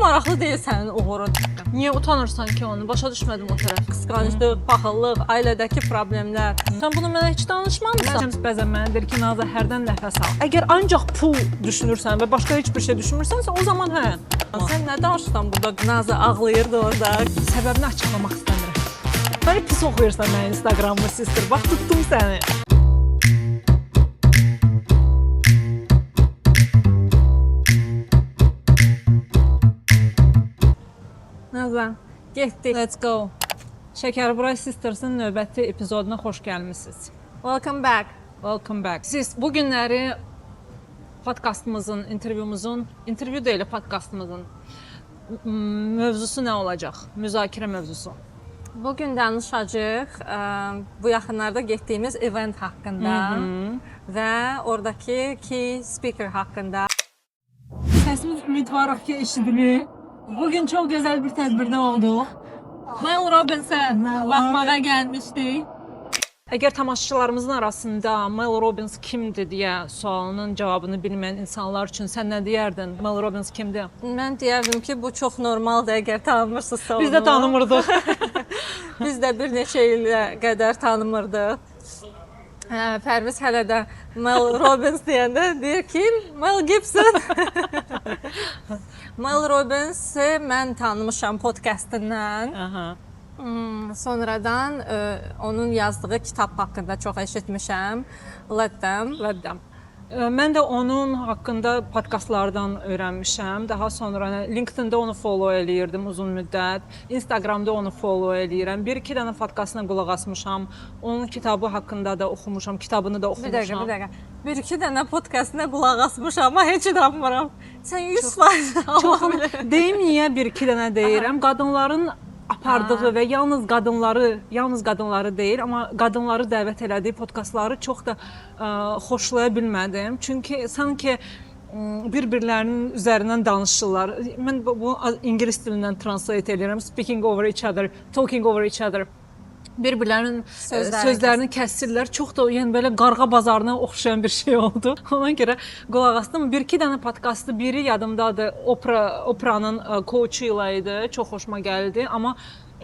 maraqlı deyil sənin uğurun. Niyə utanırsan ki onu? Başa düşmədim o tərəf. Qısqanclıq, paxıllıq, ailədəki problemlər. Sən bunu mənə heç danışmamısan. James bəzən mənə deyir ki, Naza, hərdən nəfəs al. Əgər ancaq pul düşünürsən və başqa heç bir şey düşünmürsənsə, o zaman hə. Sən nə danışırsan burada? Naza ağlayırdı orada. Səbəbini açıqlamaq istəmirəm. Məni pis oxuyursan mənim Instagramımı, sister. Bax tutdum səni. Naza, getdik. Let's go. Şəkərburay Sisters'ın növbəti epizoduna xoş gəlmisiniz. Welcome back. Welcome back. Siz bu günləri podkastımızın, intervyumuzun, intervyu deyil, podkastımızın mövzusu nə olacaq? Müzakirə mövzusu. Bu gün danışacağıq bu yaxınlarda getdiyimiz event haqqında və oradakı key speaker haqqında. Səsimiz ümidvarıq ki, eşidilir. Bugün çox gözəl bir tədbirdə olduq. Mel Robbins'e baxmağa gəlmişdik. Əgər tamaşaçılarımızın arasında Mel Robbins kimdir deyə sualının cavabını bilməyən insanlar üçün sən nə deyərdin? Mel Robbins kimdir? Mən deyərdim ki, bu çox normaldır əgər tanımırsınızsa onu. Biz də tanımırdıq. Biz də bir neçə ilə qədər tanımırdıq. Hə, Pərviz hələ də Mel Robbins deyəndə deyir ki, Mel Gibson. Mel Robbins'i mən tanımışam podcastindən. Aha. Sonradan onun yazdığı kitab haqqında çox eşitmişəm. Let Them. Let Them. Mən də onun haqqında podkastlardan öyrənmişəm. Daha sonra LinkedIn-də onu follow eləyirdim uzun müddət. Instagram-da onu follow eləyirəm. Bir-iki dənə podkastına qulaq asmışam. Onun kitabı haqqında da oxumuşam, kitabını da oxumuşam. Bir dəqiqə, bir dəqiqə. Bir-iki dənə podkastına qulaq asmışam, amma heç inanmıram. Sən 100% Allah bilir. Deyim niyə bir-iki dənə deyirəm? Qadınların apardığı və yalnız qadınları deyil, amma qadınları dəvət elədiyi podkastları çox da xoşlaya bilmədim. Çünki sanki bir-birlərinin üzərindən danışırlar. Mən bu ingilis dilindən translate eləyirəm. Speaking over each other, talking over each other. Bir-birlərinin sözlərini kəsirlər. Çox da yəni belə qarğa bazarına oxşayan bir şey oldu. Ona görə qulaq asdım. Bir-iki dənə podkastı, biri yadımdadır. Oprah'nın coachu ilə idi. Çox xoşuma gəldi, amma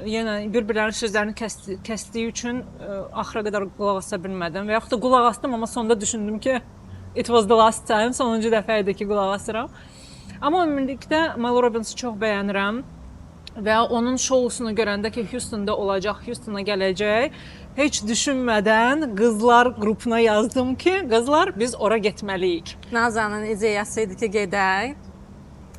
yenə bir-birlərinin sözlərini kəsdiyi üçün axıra qədər qulaq asa bilmədim. Və yaxud da qulaq asdım, amma sonda düşündüm ki, it was the last time, sonuncu dəfə idi ki, qulaq asıram. Amma ümumilikdə Mel Robbins'i çox bəyənirəm. Və onun şousunu görəndə ki, Houstonda olacaq, Houstona gələcək, heç düşünmədən qızlar qrupuna yazdım ki, qızlar, biz ora getməliyik. Nazanın ideyası idi ki, gedək.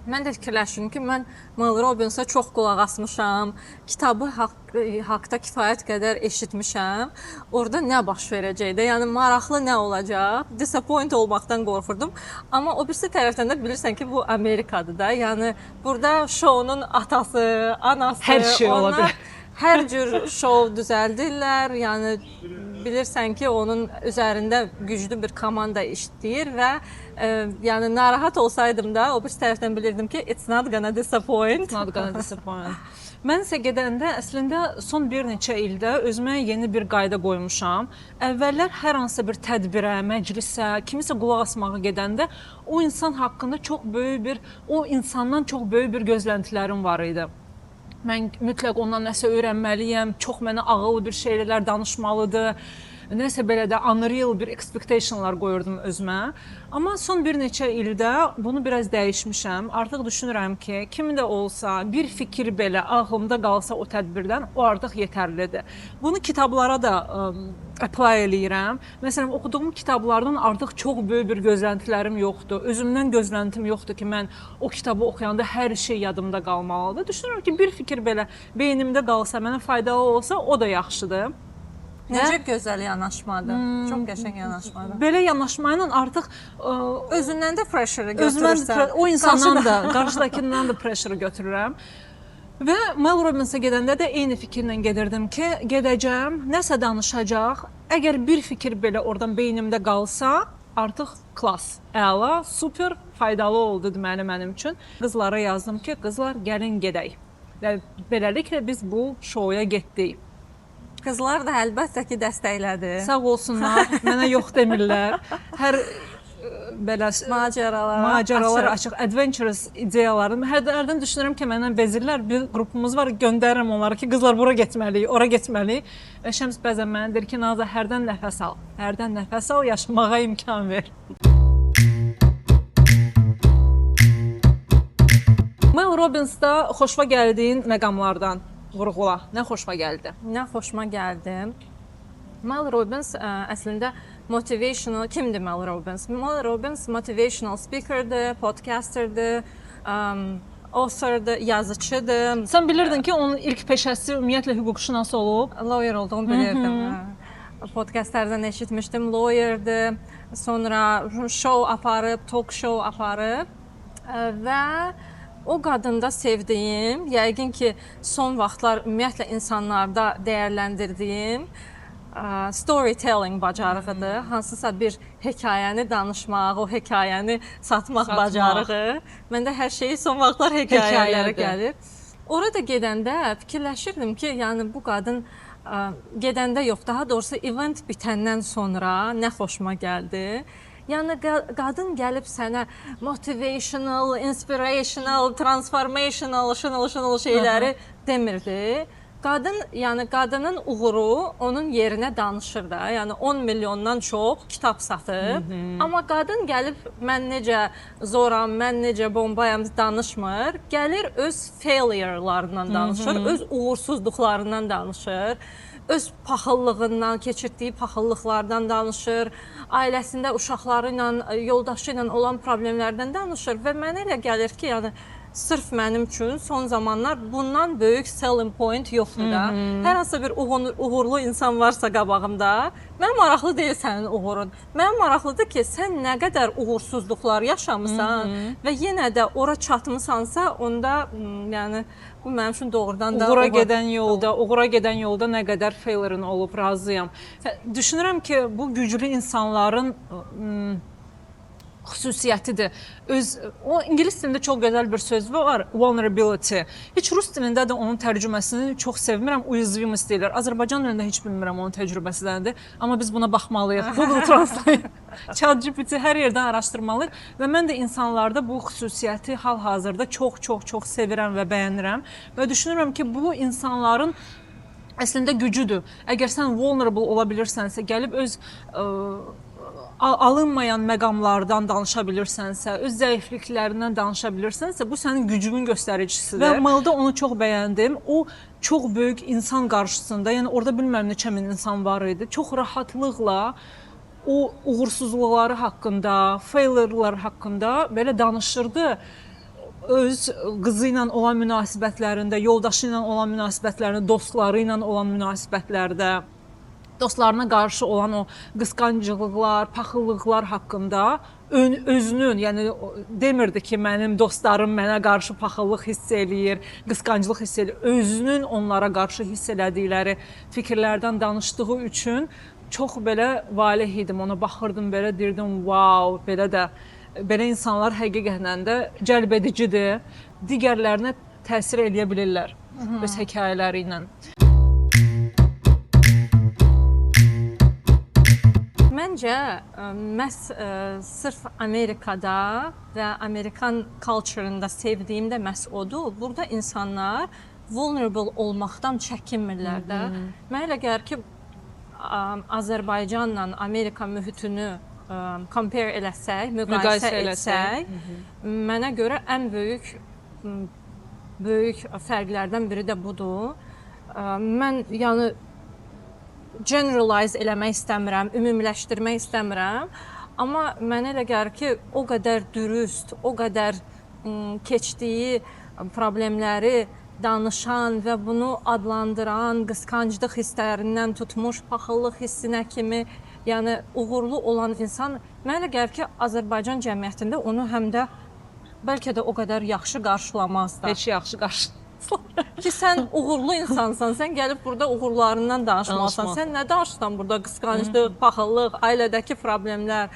Mən də fikirləşdim ki, mən Mel Robbins'a çox qulaq asmışam, kitabı haqda kifayət qədər eşitmişəm. Orada nə baş verəcək də, yəni maraqlı nə olacaq? Disappoint olmaqdan qorxurdum. Amma o birisi tərəfdən də bilirsən ki, bu Amerikadır da. Yəni burada şounun atası, anası, hər şey ola bilər. Hər cür şou düzəldirlər. Yəni bilirsən ki, onun üzərində güclü bir komanda işləyir və yəni narahat olsaydım da o bir tərəfdən bilirdim ki, it's not gonna disappoint. It's not gonna disappoint. Mən isə gedəndə əslində son bir neçə ildə özümə yeni bir qayda qoymuşam. Əvvəllər hər hansısa bir tədbirə, məclisə, kimisə qulaq asmağa gedəndə o insan haqqında çox böyük bir, o insandan çox böyük bir gözləntilərim var idi. Mən mütləq ondan nəsə öyrənməliyəm, çox mənə ağıllı bir şeylər danışmalıdır. Nəsə belə də unreal bir expectationlar qoyurdum özümə. Amma son bir neçə ildə bunu biraz dəyişmişəm. Artıq düşünürəm ki, kim də olsa bir fikir belə ağlımda qalsa o tədbirdən, o artıq yetərlidir. Bunu kitablara da apply eləyirəm. Məsələn, oxuduğum kitablardan artıq çox böyük bir gözləntilərim yoxdur. Özümdən gözləntim yoxdur ki, mən o kitabı oxuyanda hər şey yadımda qalmalıdır. Düşünürəm ki, bir fikir belə beynimdə qalsa, mənə faydalı olsa, o da yaxşıdır. Necə gözəl yanaşmadır. Çox qəşəng yanaşmadır. Belə yanaşmayla artıq özündən də pressure-ı götürürsən. O insandan da, qarşıdakından da pressure-ı götürürəm. Və Mel Robbins'ə gedəndə də eyni fikirlə gedirdim ki, gedəcəm, nəsə danışacaq. Əgər bir fikir belə oradan beynimdə qalsa, artıq klass, əla, super, faydalı oldu deməli mənim üçün. Qızlara yazdım ki, qızlar gəlin gedək. Və beləliklə biz bu şouya getdik. Qızlar da əlbəttə ki, dəstəklədi. Sağ olsunlar, mənə yox demirlər. Hər belə macəralar açıq, adventurous ideyalarını hərdən düşünürəm ki, məndən bezirlər. Bir qrupumuz var, göndərirəm onlara ki, qızlar bura getməliyik, ora getməliyik. Və Şəms bəzən mənə deyir ki, Naza, hərdən nəfəs al. Hərdən nəfəs al, yaşamağa imkan ver. Mel Robbins-da xoşuma gəldiyin məqamlardan vurğula. Nə xoşuma gəldi? Nə xoşuma gəldi? Mel Robbins əslində motivational kimdir Mel Robbins? Mel Robbins motivational speakerdir, podcasterdir, authordur, yazıçıdır. Sən bilirdin ki, onun ilk peşəsi ümumiyyətlə hüquqşünas olub? Lawyer olduğunu bilirdim. Podcastlərdən eşitmişdim. Lawyerdir. Sonra show aparıb, talk show aparıb və o qadında sevdiyim, yəqin ki, son vaxtlar ümumiyyətlə insanlarda dəyərləndirdiyim storytelling bacarığıdır. Hansısa bir hekayəni danışmaq, o hekayəni satmaq bacarığı. Məndə hər şey son vaxtlar hekayələrə gəlir. Orada gedəndə fikirləşirdim ki, yəni bu qadın gedəndə yox, daha doğrusu event bitəndən sonra nə xoşuma gəldi. Yəni qadın gəlib sənə motivational, inspirational, transformational, şınıl şeyləri demirdi. Qadın, yəni qadının uğuru onun yerinə danışır da. Yəni 10 milyondan çox kitab satıb. Amma qadın gəlib mən necə zoram, mən necə bombayam danışmır. Gəlir öz failure-larından danışır, öz uğursuzluqlarından danışır, öz paxıllığından, keçirtdiyi paxıllıqlardan danışır, ailəsində uşaqları ilə, yoldaşı ilə olan problemlərdən danışır və mənə elə gəlir ki, yəni sırf mənim üçün son zamanlar bundan böyük selling point yoxdur da. Hər hansısa bir uğurlu insan varsa qabağımda, mənə maraqlı deyil sənin uğurun. Mənə maraqlıdır ki, sən nə qədər uğursuzluqlar yaşamısan və yenə də ora çatmısansa, onda yəni bu mənim üçün doğrudan da uğura gedən yolda, nə qədər failure-ın olub, razıyam. Düşünürəm ki, bu güclü insanların xüsusiyyətidir. O ingilis dilində çox gözəl bir söz var, vulnerability. Heç rus dilində də onun tərcüməsini çox sevmirəm, уязвимость deyirlər. Azərbaycan dilində heç bilmirəm onun təcrübəsi nədir, amma biz buna baxmalıyıq. Google Translate, ChatGPT hər yerdən araşdırmalıyıq və mən də insanlarda bu xüsusiyyəti hal-hazırda çox sevirəm və bəyənirəm və düşünürəm ki, bu insanların əslində gücüdür. Əgər sən vulnerable ola bilirsənsə, gəlib öz alınmayan məqamlardan danışa bilirsənsə, öz zəifliklərindən danışa bilirsənsə, bu sənin gücünün göstəricisidir. Və Meldə onu çox bəyəndim. O çox böyük insan qarşısında, yəni orada bilməm neçə min insan var idi. Çox rahatlıqla o uğursuzluqları haqqında, failure-lar haqqında belə danışırdı. Öz qızı ilə olan münasibətlərində, yoldaşı ilə olan münasibətlərində, dostları ilə olan münasibətlərdə, dostlarına qarşı olan o qısqanclıqlar, paxıllıqlar haqqında özünün, yəni demirdi ki, mənim dostlarım mənə qarşı paxıllıq hiss eləyir, qısqanclıq hiss eləyir. Özünün onlara qarşı hiss elədikləri fikirlərdən danışdığı üçün çox belə valeh idim, ona baxırdım, belə deyirdim, wow, belə də belə insanlar həqiqətən də cəlb edicidir, digərlərinə təsir eləyə bilirlər öz hekayələri ilə. Məncə, məhz sırf Amerikada və Amerikan culture-ında sevdiyim də məhz odur. Burada insanlar vulnerable olmaqdan çəkinmirlər də. Mənə elə gəlir ki, Azərbaycanla Amerika mühitini compare eləsək, müqayisə etsək, mənə görə ən böyük fərqlərdən biri də budur. Mən yəni generalize eləmək istəmirəm, ümumiləşdirmək istəmirəm. Amma mənə elə gəlir ki, o qədər dürüst, o qədər keçdiyi problemləri danışan və bunu adlandıran, qısqanclıq hisslərindən tutmuş, paxıllıq hissinə kimi, yəni uğurlu olan insan, mənə elə gəlir ki, Azərbaycan cəmiyyətində onu həm də bəlkə də o qədər yaxşı qarşılamaz da. Heç yaxşı qarşılamaz. Ki sən uğurlu insansan, sən gəlib burada uğurlarından danışmalısan. Sən nə danışırsan burada? Qısqanclıq, paxıllıq, ailədəki problemlər.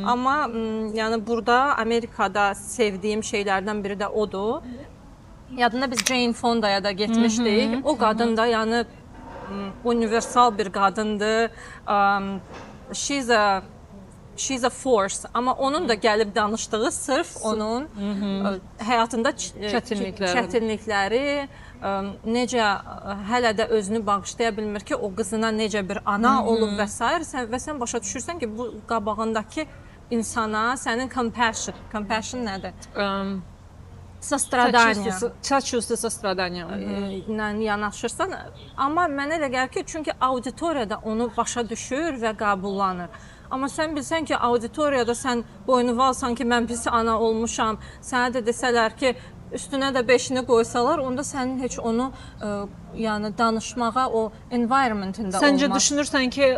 Amma yəni burada Amerikada sevdiyim şeylərdən biri də odur. Yadında biz Jane Fonda'ya da getmişdik. O qadın da yəni universal bir qadındır. she's a force. Amma onun da gəlib danışdığı sırf onun həyatında çətinlikləri, necə hələ də özünü bağışlaya bilmir ki, o qızına necə bir ana olub və sair. Sən başa düşürsən ki, bu qabağındakı insana sənin compassion, compassion nədir? Sostradaniya. Сочувствие, сострадание. ilə yanaşırsan. Amma mənə elə gəlir ki, çünki auditoriya da onu başa düşür və qəbullanır. Amma sən bilsən ki, auditoriyada sən boynu alsan ki, mən pis ana olmuşam, sənə də desələr ki, üstünə də 5-ini qoysalar, onda sənin heç onu yəni danışmağa o environmentində olmaz. Səncə düşünürsən ki,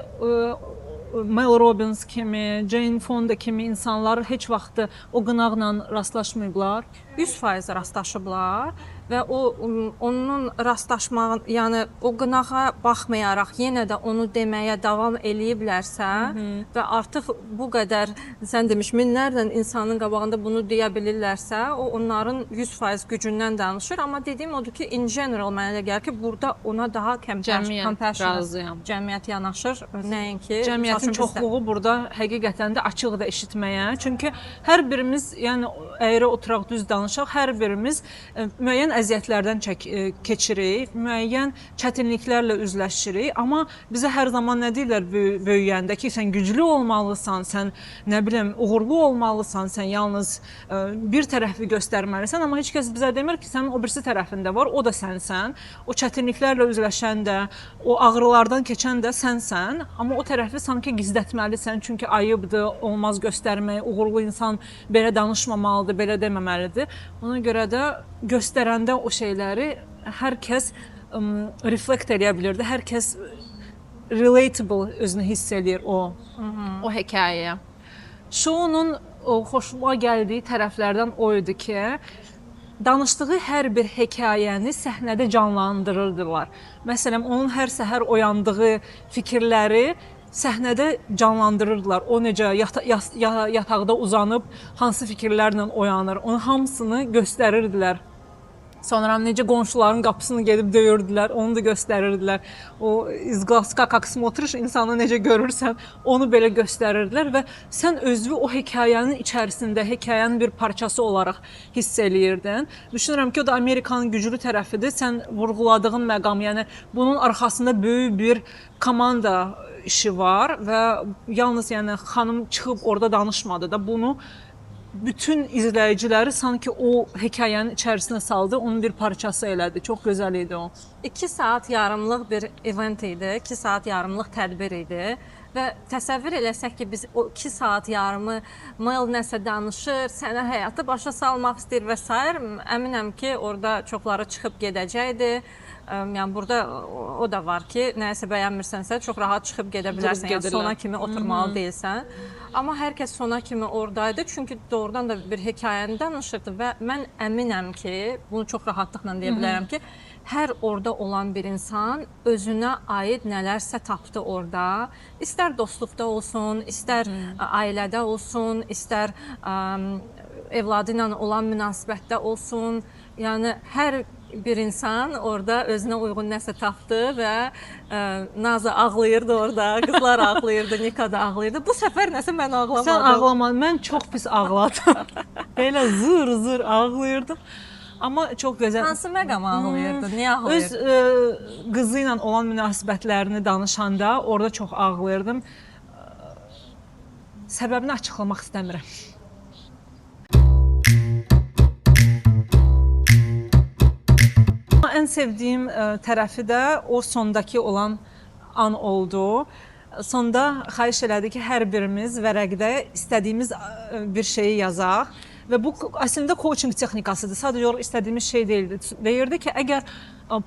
Mel Robbins kimi, Jane Fonda kimi insanlar heç vaxt o qınaqla rastlaşmayıblar? 100% rastlaşıblar və o onun rastlaşmağı, yəni o qınağa baxmayaraq yenə də onu deməyə davam eləyiblərsə və artıq bu qədər sən demiş minlərlə insanın qabağında bunu deyə bilirlərsə, o onların 100% gücündən danışır. Amma dediyim odur ki, in general mənə elə gəlir ki, burada ona daha compassion, cəmiyyət yanaşır, nəinki cəmiyyətin çoxluğu burada həqiqətən də açıqdır eşitməyə. Çünki hər birimiz, yəni əyri oturaq düz danışaq, hər birimiz müəyyən əziyyətlərdən keçirik, müəyyən çətinliklərlə üzləşirik, amma bizə hər zaman nə deyirlər böyüyəndə ki, sən güclü olmalısan, sən nə bilim uğurlu olmalısan, sən yalnız bir tərəfi göstərməlisən, amma heç kəs bizə demir ki, sənin o birisi tərəfində var, o da sənsən, o çətinliklərlə üzləşən də, o ağrılardan keçən də sənsən, amma o tərəfi sanki gizlətməlisən, çünki ayıbdır, olmaz göstərmək, uğurlu insan belə danışmamalıdır, belə deməməlidir. Ona görə də göstərəndə o şeyləri hər kəs reflekt eləyə bilirdi. Hər kəs relatable özünü hiss eləyir o hekayəyə. Şounun xoşuma gəldiyi tərəflərdən o idi ki, danışdığı hər bir hekayəni səhnədə canlandırırdılar. Məsələn, onun hər səhər oyandığı fikirləri səhnədə canlandırırdılar. O necə yataqda uzanıb hansı fikirlərlə oyanır, onun hamısını göstərirdilər. Sonra necə qonşuların qapısını gedib döyürdülər, onu da göstərirdilər. O izqlaska как смотришь, insanı necə görürsən, onu belə göstərirdilər və sən özünü o hekayənin içərisində, hekayənin bir parçası olaraq hiss eləyirdin. Düşünürəm ki, o da Amerikanın güclü tərəfidir. Sən vurğuladığın məqam, yəni bunun arxasında böyük bir komanda işi var və yalnız yəni xanım çıxıb orada danışmadı da, bunu bütün izləyiciləri sanki o hekayənin içərisinə saldı, onun bir parçası elədi. Çox gözəl idi o. 2 saat yarımlıq bir event idi, 2 saat yarımlıq tədbir idi və təsəvvür eləsək ki, biz o 2 saat yarımı Mel nəsə danışır, sənə həyatı başa salmaq istəyir və s. Əminəm ki, orada çoxları çıxıb gedəcəkdi. Yəni burada o da var ki, nəyisə bəyənmirsənsə çox rahat çıxıb gedə bilərsən, yəni sona kimi oturmalı deyilsən. Amma hər kəs sona kimi oradaydı, çünki doğrudan da bir hekayəni danışırdı və mən əminəm ki, bunu çox rahatlıqla deyə bilərəm ki, hər orada olan bir insan özünə aid nələrsə tapdı orada. İstər dostluqda olsun, istər ailədə olsun, istər evladı ilə olan münasibətdə olsun. Yəni hər bir insan orada özünə uyğun nəsə tapdı və Naza ağlayırdı orada, qızlar ağlayırdı, Nika da ağlayırdı. Bu səfər nəsə mən ağlamadım. Sən ağlamadın, mən çox pis ağladım. Belə zır-zır ağlayırdım. Amma çox gözəl. Hansı məqama ağlayırdı? Niyə ağlayırdı? Öz qızı ilə olan münasibətlərini danışanda orada çox ağlayırdım. Səbəbini açıqlamaq istəmirəm. Ən sevdiyim tərəfi də o sondakı olan an oldu. Sonda xahiş elədi ki, hər birimiz vərəqdə istədiyimiz bir şeyi yazaq. Və bu əslində coaching texnikasıdır. Sadəcə olaraq istədiyimiz şey deyildi. Deyirdi ki, əgər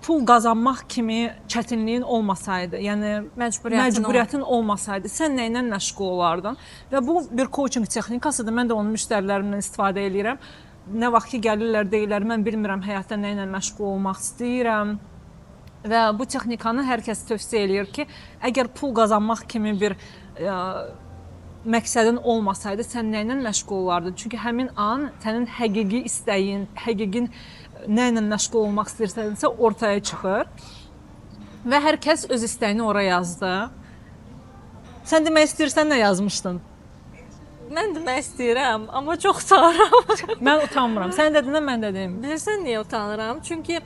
pul qazanmaq kimi çətinliyin olmasaydı, yəni məcburiyyətin olmasaydı, sən nə ilə məşğul olardın? Və bu bir coaching texnikasıdır. Mən də onu müştərilərimdən istifadə eləyirəm. Nə vaxt ki gəlirlər, deyirlər, mən bilmirəm həyatda nə ilə məşğul olmaq istəyirəm. Və bu texnikanı hər kəs tövsiyə eləyir ki, əgər pul qazanmaq kimi bir məqsədin olmasaydı, sən nə ilə məşğul olardın? Çünki həmin an sənin həqiqi istəyin, həqiqi nə ilə məşğul olmaq istəyirsənsə ortaya çıxır. Və hər kəs öz istəyini ora yazdı. Sən demək istəyirsən, nə yazmışdın? Mən demək istəyirəm, amma çox utanıram. Mən utanmıram. Sən dedin, mən də deyim. Bilirsən niyə utanıram? Çünki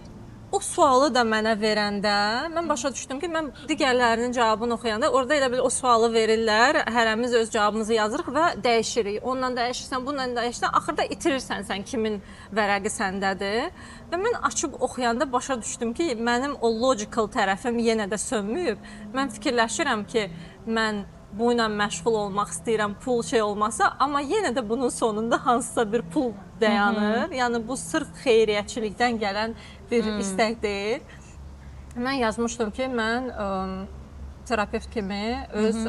o sualı da mənə verəndə mən başa düşdüm ki, mən digərlərinin cavabını oxuyanda orada elə bil o sualı verirlər, hərəmiz öz cavabımızı yazırıq və dəyişirik. Onunla dəyişirsən, bununla dəyişirsən, axırda itirirsən sən kimin vərəqi səndədir. Və mən açıb oxuyanda başa düşdüm ki, mənim o logical tərəfim yenə də sönməyib. Mən fikirləşirəm ki, mən bu ilə məşğul olmaq istəyirəm, pul şey olmasa, amma yenə də bunun sonunda hansısa bir pul dayanır. Yəni bu sırf xeyriyyəçilikdən gələn bir istək deyil. Mən yazmışdım ki, mən terapevt kimi öz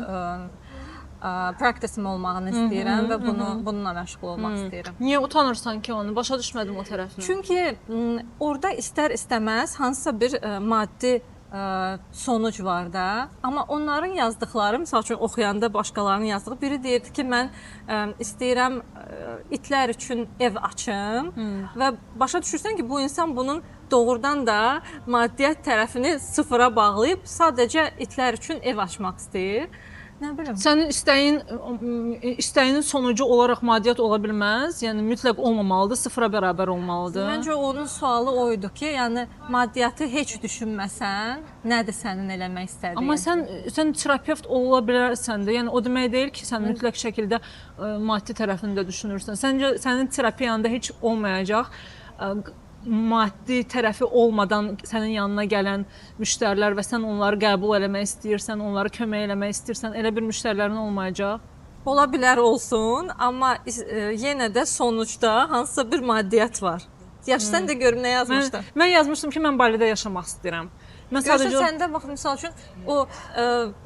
practice-im olmağını istəyirəm və bununla məşğul olmaq istəyirəm. Niyə utanırsan ki onu? Başa düşmədim o tərəfini. Çünki orada istər-istəməz hansısa bir maddi sonuc var da. Amma onların yazdıqları, məsəl üçün oxuyanda başqalarının yazdığı, biri deyirdi ki, mən istəyirəm itlər üçün ev açım və başa düşürsən ki, bu insan bunun doğrudan da maddiyyat tərəfini sıfıra bağlayıb sadəcə itlər üçün ev açmaq istəyir. Nə bilim. Sənin istəyinin sonucu olaraq maddiyyat ola bilməz. Yəni mütləq olmamalıdır, sıfıra bərabər olmalıdır. Məncə onun sualı o idi ki, yəni maddiyyatı heç düşünməsən, nədir sənin eləmək istədiyin? Amma sən terapevt ola bilərsən də. Yəni o demək deyil ki, sən mütləq şəkildə maddi tərəfini də düşünürsən. Səncə sənin terapiyanda heç olmayacaq maddi tərəfi olmadan sənin yanına gələn müştərilər və sən onları qəbul eləmək istəyirsən, onları kömək eləmək istəyirsən, elə bir müştərilərin olmayacaq? Ola bilər olsun, amma yenə də sonuçda hansısa bir maddiyyat var. Yaxşı, sən də görüm nə yazmışdın. Mən yazmışdım ki, mən Balidə yaşamaq istəyirəm. Mən sadəcə səndə bax misal üçün o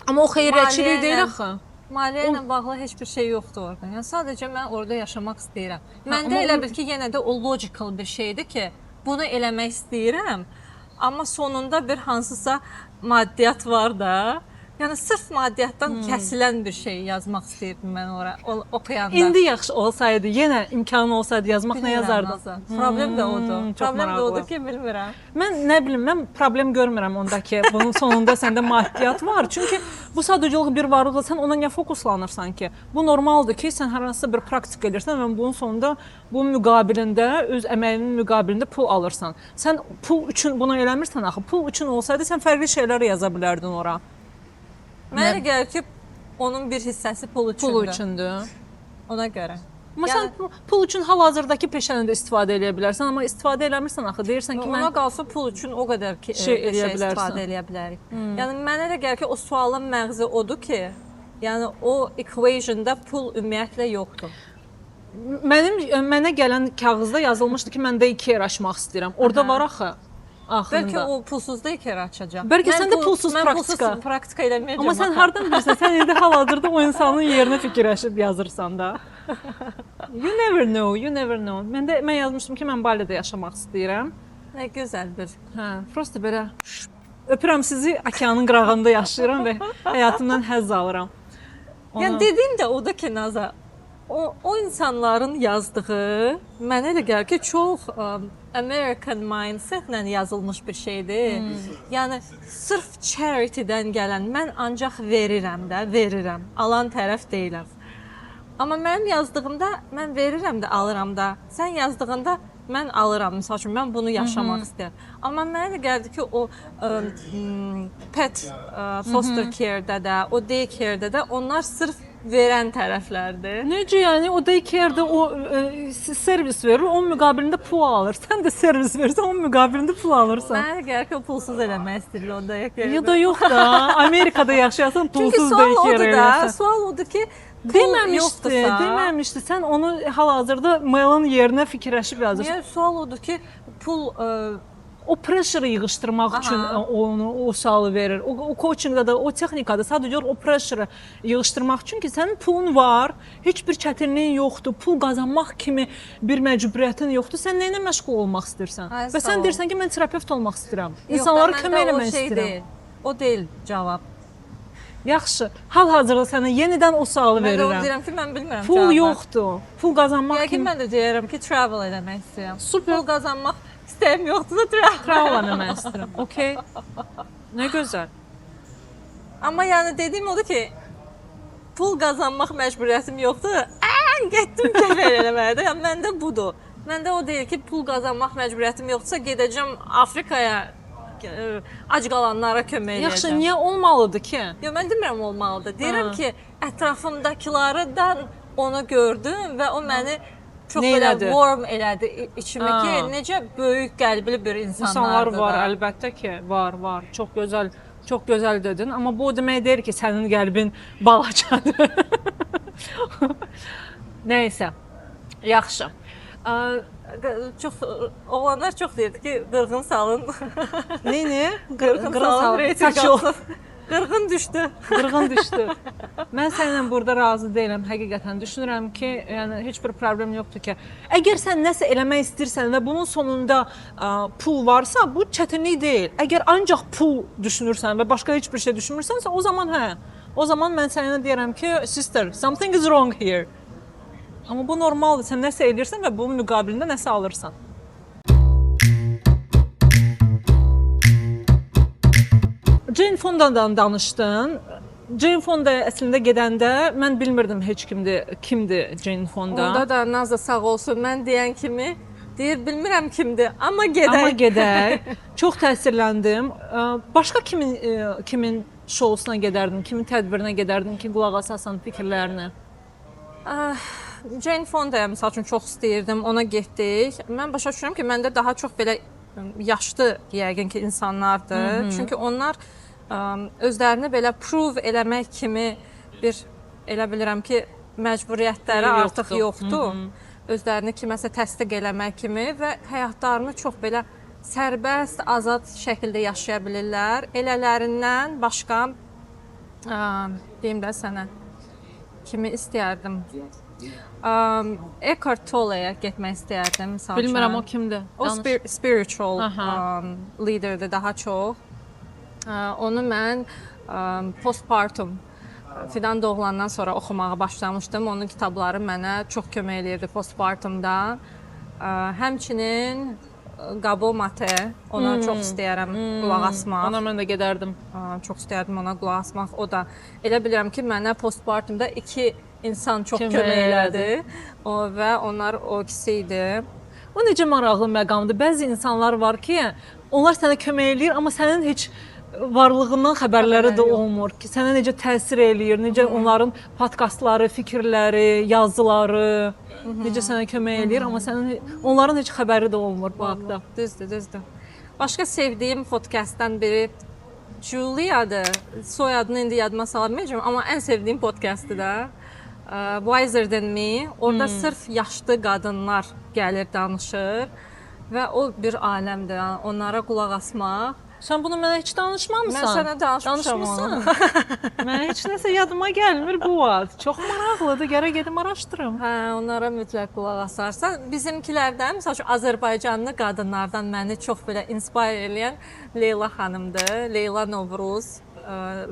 amma o xeyriyyəçilik deyil axı. Maliyyə ilə bağlı heç bir şey yoxdur orada. Yəni sadəcə mən orada yaşamaq istəyirəm. Məndə elə bil ki, yenə də o logical bir şeydir ki, bunu eləmək istəyirəm, amma sonunda bir hansısa maddiyyat var da. Yəni sırf maddiyyatdan kəsilən bir şey yazmaq istəyirdim mən ora oxuyanda. İndi yaxşı olsaydı, yenə imkanı olsaydı yazmaq bilmirəm, nə yazardın? Problem də odur. Problem də odur ki, bilmirəm. Mən nə bilim, mən problem görmürəm onda ki, bunun sonunda səndə maddiyyat var. Çünki bu sadəcə bir varlıqdır, sən ona niyə fokuslanırsan ki? Bu normaldır ki, sən hər hansısa bir praktika edirsən və bunun sonunda bunun müqabilində, öz əməyinin müqabilində pul alırsan. Sən pul üçün bunu eləmirsən axı. Pul üçün olsaydı sən fərqli şeylər yaza bilərdin ora. Mənə gəlir ki, onun bir hissəsi pul üçündür. Pul üçündür. Ona görə. Amma yəni, sən pul üçün hal-hazırdakı peşəni də istifadə eləyə bilərsən, amma istifadə eləmirsən axı. Deyirsən ki, mən ona qalsa pul üçün o qədər ki, şey istifadə eləyə bilərik. Yəni mənə elə gəlir ki, o sualın məğzi odur ki, yəni o equation-da pul ümumiyyətlə yoxdur. Mənə gələn kağızda yazılmışdı ki, mən daycare açmaq istəyirəm. Orada var axı. Axırında. Bəlkə o pulsuz daycare açacaq. Bəlkə sən də pulsuz praktika. Mən pulsuz praktika eləməyəcəm. Amma sən hardan bilirsən? Sən indi hal-hazırda o insanın yerinə fikirləşib yazırsan da. You never know, you never know. Mən yazmışdım ki, mən Balidə yaşamaq istəyirəm. Nə gözəl bir. Hə, prosta belə öpürəm sizi, okeanın qırağında yaşayıram və həyatımdan həzz alıram. Yəni dediyim də odur ki, Naza, o insanların yazdığı mənə elə gəlir ki, çox American mindset-lə yazılmış bir şeydir. Yəni sırf charity-dən gələn, mən ancaq verirəm də, verirəm. Alan tərəf deyiləm. Amma mənim yazdığımda mən verirəm də, alıram da. Sən yazdığında mən alıram. Misal üçün, mən bunu yaşamaq istəyirəm. Amma mənə elə gəldi ki, o pet foster care-də də, o daycare-də də onlar sırf verən tərəflərdir. Necə yəni? O daycare-də o servis verir, onun müqabilində pul alır. Sən də servis verirsən, onun müqabilində pul alırsan. Mənə elə gəlir ki, o pulsuz eləmək istəyirlər o daycare-də. Ya da yox da, Amerikada yaşayasan pulsuz daycare eləyəsən. Sual odur ki, pul yoxdursa... Deməmişdi. Sən onu hal-hazırda mailin yerinə fikirləşib yazırsan. Yəni, sual odur ki, pul... O pressure-ı yığışdırmaq üçün onu o sualı verir. O coachingdə də, o texnikada sadəcə o pressure-ı yığışdırmaq üçün ki, sənin pulun var, heç bir çətinliyin yoxdur, pul qazanmaq kimi bir məcburiyyətin yoxdur. Sən nə ilə məşğul olmaq istəyirsən? Və sən deyirsən ki, mən terapevt olmaq istəyirəm. İnsanlara kömək eləmək istəyirəm. O deyil cavab. Yaxşı, hal-hazırda sənə yenidən o sualı verirəm. Mən də onu deyirəm ki, mən bilmirəm cavabı. Pul yoxdur. Pul qazanmaq kimi... Yəqin mən də deyirəm ki, travel eləmək istəyirəm. Super. Pul qazanmaq istəyim yoxdur da travel. Travel eləmək istəyirəm. Okey. Nə gözəl. Amma yəni dediyim odur ki, pul qazanmaq məcburiyyətim yoxdur. Mən getdim kef eləməyə də. Yəni məndə budur. Məndə o deyil ki, pul qazanmaq məcburiyyətim yoxdursa gedəcəm Afrikaya ac qalanlara kömək eləyəcəm. Yaxşı, niyə olmalıdır ki? Yox, mən demirəm olmalıdır. Deyirəm ki, ətrafımdakılardan onu gördüm və o məni çox Nə belə elədi? warm elədi içimi ki, Ha. necə böyük qəlbli bir İnsanlar insanlardır var, da. əlbəttə ki, var, var. Çox gözəl, çox gözəl dedin. Amma bu o demək deyil ki, sənin qəlbin balacadır. Nəysə. Yaxşı. Çox oğlanlar çox deyirdi ki, qırğın salın. Neyni? Qırğın salın, reytinq Saç ol. qalxsın. Qırğın düşdü. Qırğın düşdü. Mən səninlə burada razı deyiləm həqiqətən. Düşünürəm ki, yəni heç bir problem yoxdur ki. Əgər sən nəsə eləmək istəyirsən və bunun sonunda pul varsa, bu çətinlik deyil. Əgər ancaq pul düşünürsən və başqa heç bir şey düşünmürsənsə, o zaman hə. O zaman mən sənə deyirəm ki, sister, something is wrong here. Amma bu normaldır. Sən nəsə eləyirsən və bunun müqabilində nəsə alırsan. Jane Fonda'dan danışdın. Jane Fonda əslində gedəndə mən bilmirdim heç kimdir, kimdir Jane Fonda. Onda da Naza sağ olsun. Mən deyən kimi deyir, bilmirəm kimdir, amma gedək. Amma gedək. Çox təsirləndim. Başqa kimin kimin şousuna gedərdin, kimin tədbirinə gedərdin ki, qulaq asasan fikirlərinə? Ah, Jane Fonda'ya məsəl üçün çox istəyirdim, ona getdik. Mən başa düşürəm ki, məndə daha çox belə yaşlı yəqin ki insanlardır. Çünki onlar özlərini belə prove eləmək kimi bir elə bilirəm ki, məcburiyyətləri Yoxdur. artıq yoxdur. Özlərini kiməsə təsdiq eləmək kimi və həyatlarını çox belə sərbəst, azad şəkildə yaşaya bilirlər. Elələrindən başqa deyim də sənə kimi istəyərdim? Eckhart Tolle'yə getmək istəyərdim məsəl üçün. Bilmirəm o kimdir. O Danış. spiritual Aha. liderdir daha çox. Onu mən postpartum Fidan doğulandan sonra oxumağa başlamışdım. Onun kitabları mənə çox kömək eləyirdi postpartumda. Həmçinin Gabor Mate, ona çox istəyərəm qulaq asmaq. Ona mən də gedərdim. Çox istərdim ona qulaq asmaq. O da elə bilirəm ki, mənə postpartumda iki insan çox Kömək kömək elədi. elədi. O və onlar o ikisi idi. O necə maraqlı məqamdır. Bəzi insanlar var ki, onlar sənə kömək eləyir, amma sənin heç varlığından xəbərləri də Xəbərləri yox. olmur ki, sənə necə təsir eləyir, necə onların podkastları, fikirləri, yazıları necə sənə kömək eləyir, amma sənin onların heç xəbəri də olmur bu haqda. Düzdür, düzdür. Başqa sevdiyim podkastdan biri Julia'dır. Soyadını indi yadıma sala bilməyəcəm, amma ən sevdiyim podkastdır da. Wiser Than Me. Orada sırf yaşlı qadınlar gəlir, danışır və o bir aləmdir. Yəni onlara qulaq asmaq. Sən bunu mənə heç danışmamısan. Mən sənə danışmışam onu. Danışmısan. Mənə heç nəsə yadıma gəlmir bu vaxt. Çox maraqlıdır. Gərək gedim araşdırım. Hə, onlara mütləq qulaq asarsan. Bizimkilərdən, məsəl üçün Azərbaycanlı qadınlardan məni çox belə inspire eləyən Leyla xanımdır. Leyla Novruz.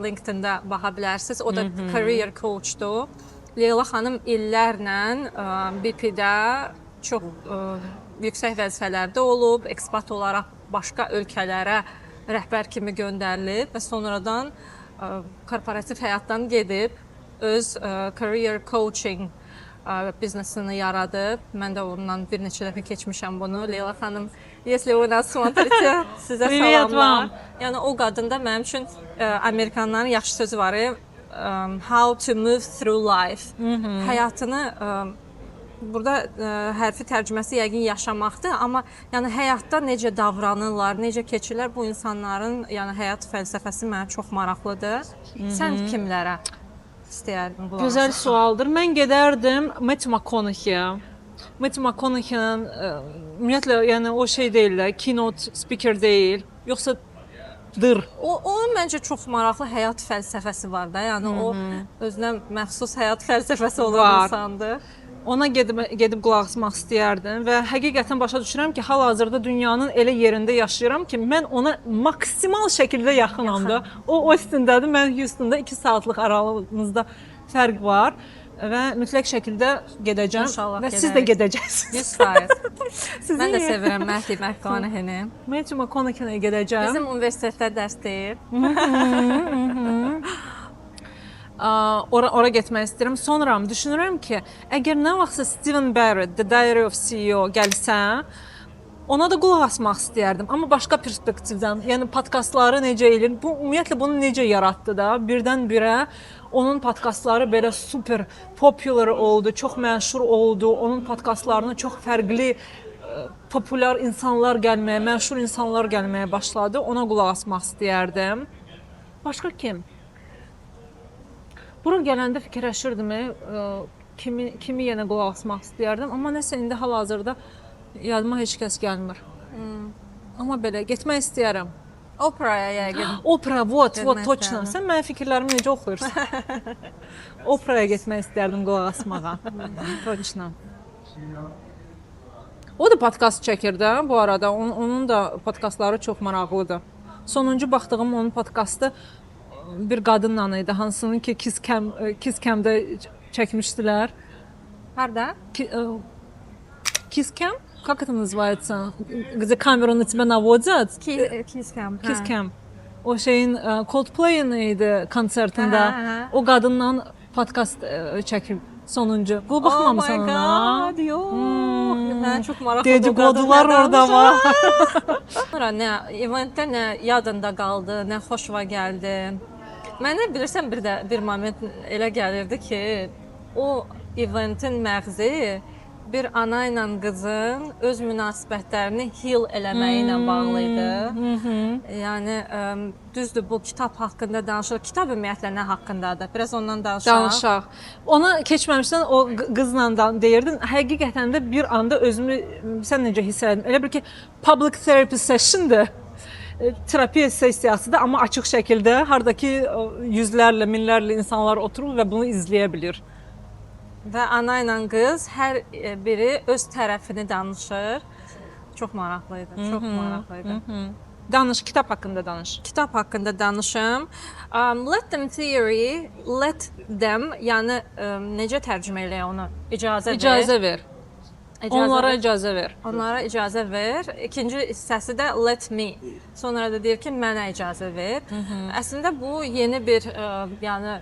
LinkedIn-də baxa bilərsiniz. O da career coachdur. Leyla xanım illərlə BP-də çox yüksək vəzifələrdə olub, ekspat olaraq başqa ölkələrə rəhbər kimi göndərilib və sonradan korporativ həyatdan gedib öz career coaching biznesini yaradıb. Mən də ondan bir neçə dəfə keçmişəm bunu. Leyla xanım, если вы нас смотрите, sizə Привет salamlar. вам. Yəni o qadın da mənim üçün amerikanların yaxşı sözü var. How to move through life. Həyatını burada hərfi tərcüməsi yəqin yaşamaqdır, amma yəni həyatda necə davranırlar, necə keçirlər bu insanların, yəni həyat fəlsəfəsi mənə çox maraqlıdır. Sən kimlərə istəyərdin qulaq Gözəl asasan? sualdır. Mən gedərdim Matthew McConaughey-yə. Matthew McConaughey-nin ümumiyyətlə yəni o şey deyil də, keynote speaker deyil, yoxsa dır. Onun məncə çox maraqlı həyat fəlsəfəsi var da. Yəni o özünə məxsus həyat fəlsəfəsi olan Var. insandır. Ona gedib qulaq asmaq istəyərdim və həqiqətən başa düşürəm ki, hal-hazırda dünyanın elə yerində yaşayıram ki, mən ona maksimal şəkildə yaxınam da. O Austin-dədir, mən Houston-da 2 saatlıq aralığımızda fərq var və mütləq şəkildə gedəcəm İnşallah və siz də gedərik. gedəcəksiniz. 100%. Sizin Mən də sevirəm Matthew McConaughey-ni. Matthew McConaughey-ə gedəcəm. Bizim universitetdə dərs deyir. Ora getmək istəyirəm. Sonra düşünürəm ki, əgər nə vaxtsa Steven Barrett, The Diary of CEO gəlsə, ona da qulaq asmaq istəyərdim, amma başqa perspektivdən. Yəni podkastları necə eləyir? Bu ümumiyyətlə bunu necə yaratdı da? Birdən-birə onun podkastları belə super popular oldu, çox məşhur oldu. Onun podkastlarına çox fərqli populyar insanlar gəlməyə, məşhur insanlar gəlməyə başladı. Ona qulaq asmaq istəyərdim. Başqa kim? Bura gələndə fikirləşirdim, kimi yenə qulaq asmaq istəyərdim, amma nəsə indi hal-hazırda yadıma heç kəs gəlmir. Amma belə getmək istəyərəm. Opraya yəqin. Opera, вот, вот, Getmək точно. istərdim. Sən mənim fikirlərimi necə oxuyursan? Operaya getmək istərdim qulaq asmağa. Точно. O da podkast çəkir də bu arada. Onun da podkastları çox maraqlıdır. Sonuncu baxdığım onun podkastı bir qadınla idi, hansının ki Kiss Cam Kiss Cam-da çəkmişdilər. Harda? Kiss Cam? Как это называется? Где камеру на тебя наводят? Kiss Cam. Hə. Kiss Cam. O şeyin Coldplay-in idi konsertində. Hə, hə. O qadınla podkast çəkib sonuncu. Bu baxmamısan Oh my ona? God, yox. Mənə çox maraqlıdır. Dedikodular orada var. Sonra nə eventdə nə yadında qaldı, nə xoşuna gəldi. Mənə bilirsən bir də bir moment elə gəlirdi ki, o eventin məğzi bir ana ilə qızın öz münasibətlərini heal eləməyi ilə bağlı idi. Yəni düzdür, bu kitab haqqında danışır. Kitab ümumiyyətlə nə haqqındadır? Biraz ondan danışaq. Danışaq. Ona keçməmişdən o qızla da deyirdin. Həqiqətən də bir anda özümü sən necə hiss elədim? Elə bil ki, public therapy session'dır. Terapiya sessiyasıdır, amma açıq şəkildə, hardakı yüzlərlə, minlərlə insanlar oturur və bunu izləyə bilir. Və ana ilə qız hər biri öz tərəfini danışır. Çox maraqlı idi, çox maraqlı idi. Danış, kitab haqqında danış. Kitab haqqında danışım. Let them theory, let them, yəni necə tərcümə eləyək onu? İcazə ver. İcazə ver. İcazə Onlara ver. icazə ver. Onlara icazə ver. İkinci hissəsi də let me. Sonra da deyir ki, mənə icazə ver. Əslində bu yeni bir, yəni